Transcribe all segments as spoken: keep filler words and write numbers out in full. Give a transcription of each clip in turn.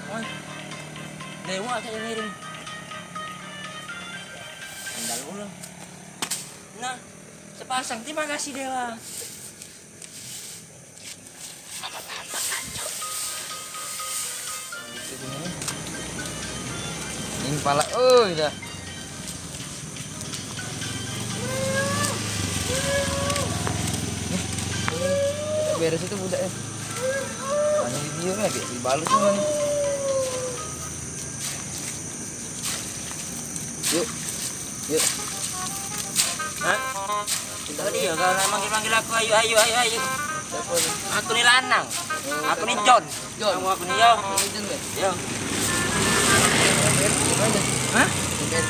Oi. Dewa cak ngirim. Sandal ulo. Nah, sepasang. Terima kasih, Dewa. Ini pala, oi dah. Nih, beres itu budak ya. Mana dia lagi? Dibalas sama nih. Yuk. Yuk. Hah? Tadi ya kau manggil-manggil aku, ayu, ayu, ayu, ayu. Siapa ni? Aku ni lanang. Oh, aku ni John. John. Kamu aku ni yo. Ini John, Bang? Yo. Mana? Hah? Ini.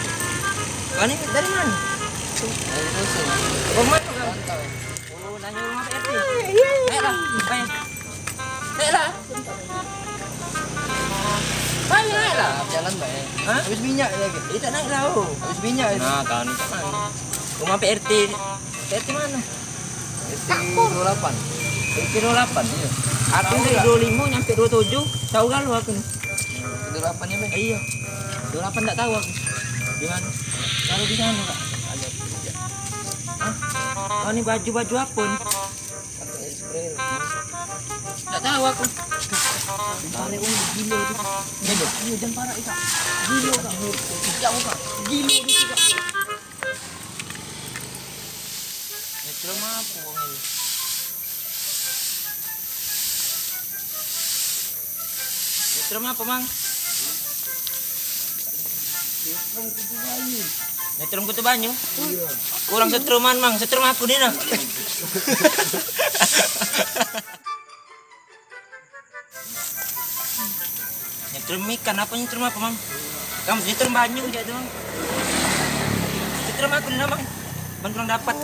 Kau ni dari mana? Dari Dusun. Rumah tu kan? Rantau. Oh, nanya rumah P R T. Naiklah. Naik. Naiklah. Ayo, naiklah. Jalan bae. Hah? Habis minyak lagi. Eh, tak naiklah, oh. Habis minyak itu. Nah, kau ni tak mana? Rumah P R T. P R T mana? P R T dua lapan. P R T dua lapan, iya. Aku dari dua lima nyampe dua tujuh, tahu kan lu aku ni. Dua lapan ya, Bang? Iya. Dua lapan tak tahu aku. Di mana? Kalau di sana, Kak. Ada. Hah? Oh, ni baju-baju apa ni? Tak tahu aku. Tarik wong gilo tu. Gilo. Iya, jangan parak, Kak. Gilo, Kak. Jauh, Kak. Gilo tu, Kak. Metro apa wong ini? Nyetrum apa, Mang? Nyetrum kutu banyu? Kurang setruman, Mang. Setrum aku ni nah. Nyetrum ikan apa, nyetrum apa, Mang? Kamu nyetrum banyu je tu, Mang. Nyetrum aku ni nah, Mang. Ban kurang dapat.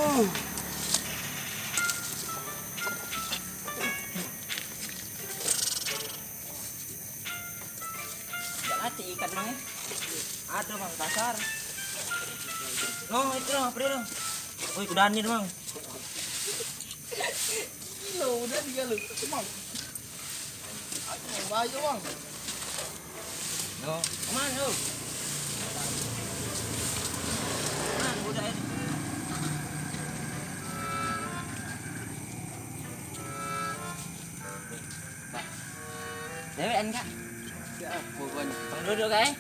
Dak mati ikan, Mang, eh. Aduh, Mang, kasar. No, itu no, apa dia no? Woi, kuda ni, Mang. Gilo, udah tiga lu. Mang. Ayo, Mang, bahaya, Mang. No, kemana lu? Mang, udah itu. Dewekan, Kak? Ya, pokoknya. Bang duduk, Kak, eh?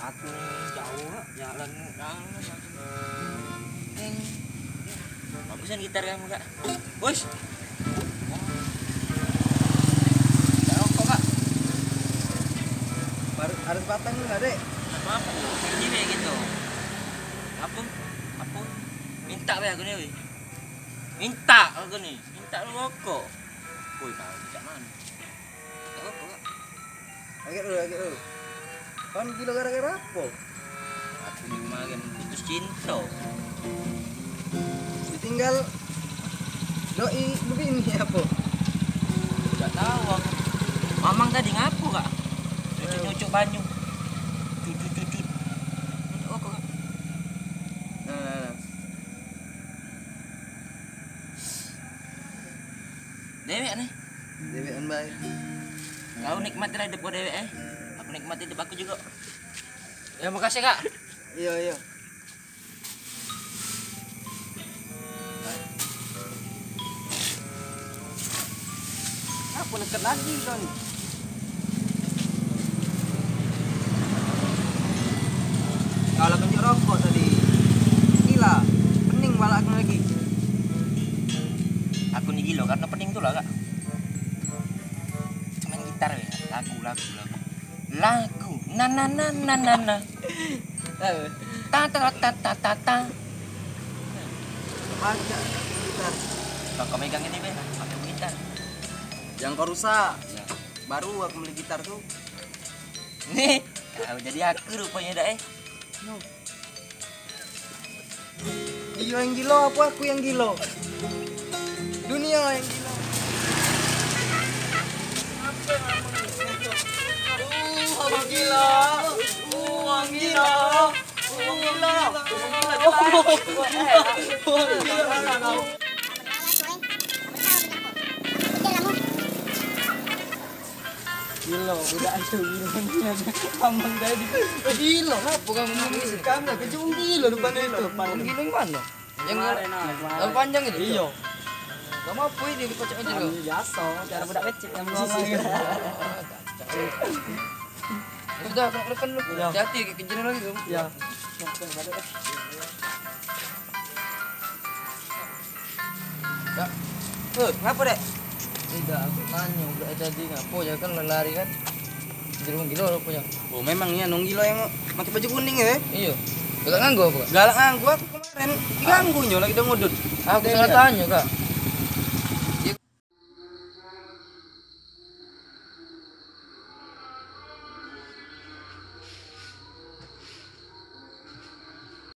Aku jauh, Kak. Jalan, jalan, jalan. Neng. Bagusan gitar kamu, Kak. Bos. Tak rokok, Kak. Harus, harus batang dulu, Dek. Apa? Ini kayak gitu. Apa? Apa? Minta be aku ni, weh. Minta aku ni. Minta lu rokok. Woi, kau cak mano? Dak apo, Kak. Agak dulu, agak dulu. Kan gilo gara-gara apo? Aku ni kemarin putus cinta. Ditinggal doi bebini apo? Dak tahu aku. Mamang tadi ngapo, Kak? Nyucuk-nyucuk banyu. Cucut-cucut. Dak apo, Kak. Nah, nah, nah. Dewek ni. Dewekan bae. Kau nikmati lah hidup kau dewek, eh. Aku nikmati hidup aku juga. Ya, makasih, Kak. Iya, iya. Apa neket lagi kau ni? Kau lah kenjuk rokok tadi. Gila. Pening balak aku lagi. Aku ni gilo karena pening tu lah, Kak. Main gitar ya. Lagu, lagu, lagu. Lagu. Na, na, na, na, na, na. Ta, ta, ta, ta, ta, ta. Pacak gitar. Bang, kau megang ini, Ben. Pakai gitar. Yang kau rusak. Ya. Baru aku beli gitar tu. Nih, kau jadi aku rupanya dah, eh. No. Dia yang gila apa aku yang gila? Dunia yang gila. Uh, orang gila. Uh, orang gila. Uh, orang gila. Gilo, budak itu gilo. Ngomong tadi. Gilo, ngapa kamu ngomong di sini? Kamu kejung gilo depan itu. Ngomong gilo yang mana? Yang, yang panjang itu? Iyo. Gak mampu ini, dikocok aja lo. Biasa, cara budak kecil yang ngomong. Sudah, aku nak telepon lu. Hati-hati, kejar lagi tu. Ya. Dak. Eh, ngapa, Dek? Tidak, aku tanya budak tadi ngapa ya kan lari kan. Jeruang gilo rupanya. Oh, memang ya nong gilo yang pakai baju kuning ya? Iyo. Galak nganggu apa? Galak nganggu aku kemarin. Diganggu nyo lagi dia ngudut. Aku salah tanya, Kak.